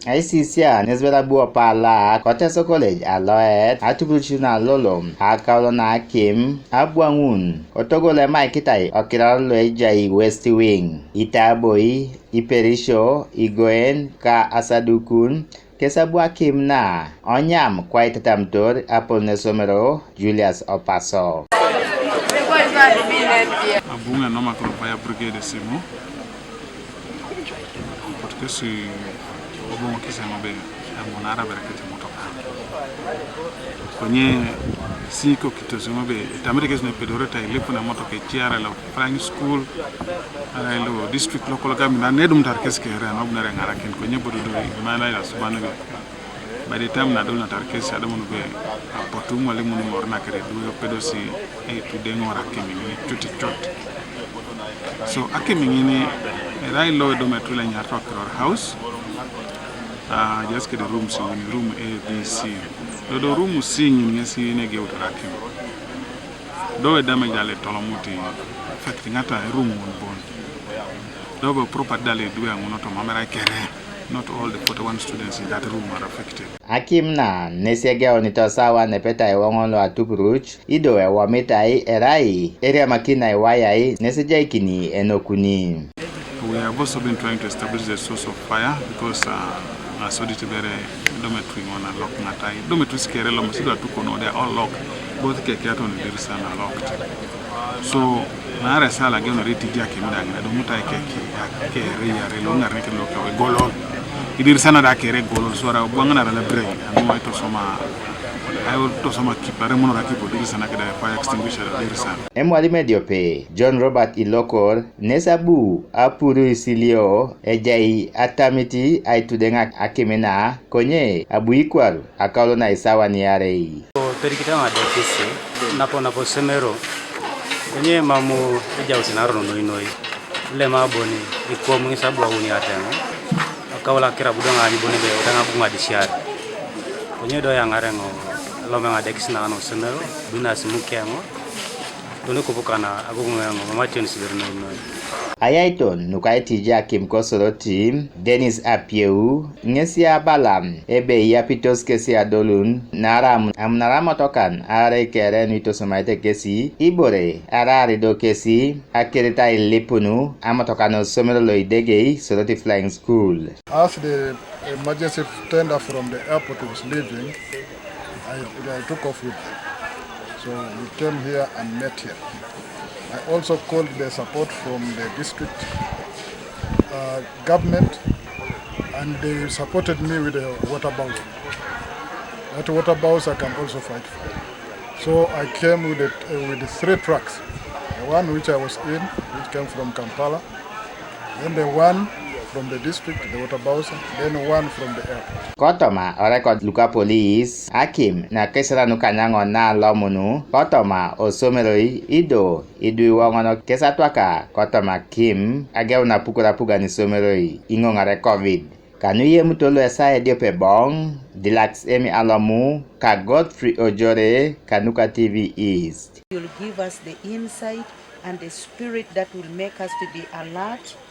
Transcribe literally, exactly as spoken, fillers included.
Aisisia nesibet abu opala ko Teso College Aloet, atupuruc na lolom akaulo na akim abwaŋun, otogol emaikitai okiror lo ejai West Wing, itaboi, iperisio, igoen ka asadukun, kes abu akim na onyam kwaitatamutor apolon esomero Julius Opaso. Abu ŋa enom akiro fire brigade esimu, kotikesi oboŋokis eoŋ ebe emunara berekit emotoka. Konye si kokitos eoŋ ebe etamete kesi nuepedorete ailipun emotoka eciara lo Flying School, arai lo district local government, na nedumutar kesi kere, na obunere eŋarakin, konye bododo imana ila suban ebe. By the time nadol natar kesi, adumun ebe apotu mwalimun imor nakere du epedosi eitudeŋor akimiŋin cut cut. So akimiŋin erai lo edometri lo enyarito Kiror House, ah, just kede rooms iuni, room A, B, C. Dodo room C ŋin ŋesi negeutor akim. Do edamage ale tolomut affecting ata room ŋun bon. Do bo property dale idwe ŋun otomam erai kere. Not all the forty-one students in that room are affected. Akim na nesi egeunito sawa nepeta iwoŋon lo atupuruc, ido ewomitai erai eriamakin na iwayai nesi ejaikini enokuni. We have also been trying to establish the source of fire because, uh, asodit bere dormitory ŋona lock ŋatai. Dormitories kere lo masidu atukono, they are all locked. Both kekiaton dirisan are locked. So, naarai esaa lo ageunere itidiak emi da ŋina, edomutai keki, kere iarei lo ŋaren kede lo kau egolol. Idirisan da kere egolol, so arai obwaŋanar lebirei, anu aitosoma, aitosoma kipare monora kipo dirisan kede fire extinguisher dirisan. Emwalim ediope, John Robert Ilokor, nes abu apuru isilio ejai atamit aitudeŋ akimina, konye abu ikwaru akaulo na isawan iarei. Perikit eoŋ adekis napo napo osomero, konye mam ejaut narono noi noi, ilema bon ikwom ŋes abu auni ateŋ, akaulo akira abu do ŋaany bon ebe oteŋ abu ŋadisiar, konye do eyaŋar eoŋ elom eoŋ adekis na osomero, abu inasi muke eoŋ, toni kopo kana agogoŋ eoŋ mam ationis ibere noi noi. Ayaiton nuka aitiji akim ko Soroti, Dennis Apieu, ŋesi abala ebe iyapitos kesi adolun, naarai amunara amotokan aarei kere nuitosomaete kesi, ibore araar do kesi akirit ailipun amotokan osomero lo Idegei, Soroti Flying School. As the emergency tender from the airport was leaving, I, I took off with them. So we came here and met here. I also called the support from the district, uh, government, and they supported me with a water bowser. That water bowser I can also fight for. So I came with, a, with three trucks. The one which I was in, which came from Kampala, then the one from the district, the water bowser, then one from the airport. Kotoma orekod luka polis, akim na kesira nukanyaŋo na alomunu, kotoma osomeroi, ido idu iwoŋon kes atwaka kotoma akim, ageun apukor apugan isomeroi, iŋoŋare covid. Kanuyemuto lu esaa ediope boŋ, Dilax Emi Alomu, ka Godfrey Ojore, kanuka T V East. You'll give us the insight and the spirit that will make us to be alert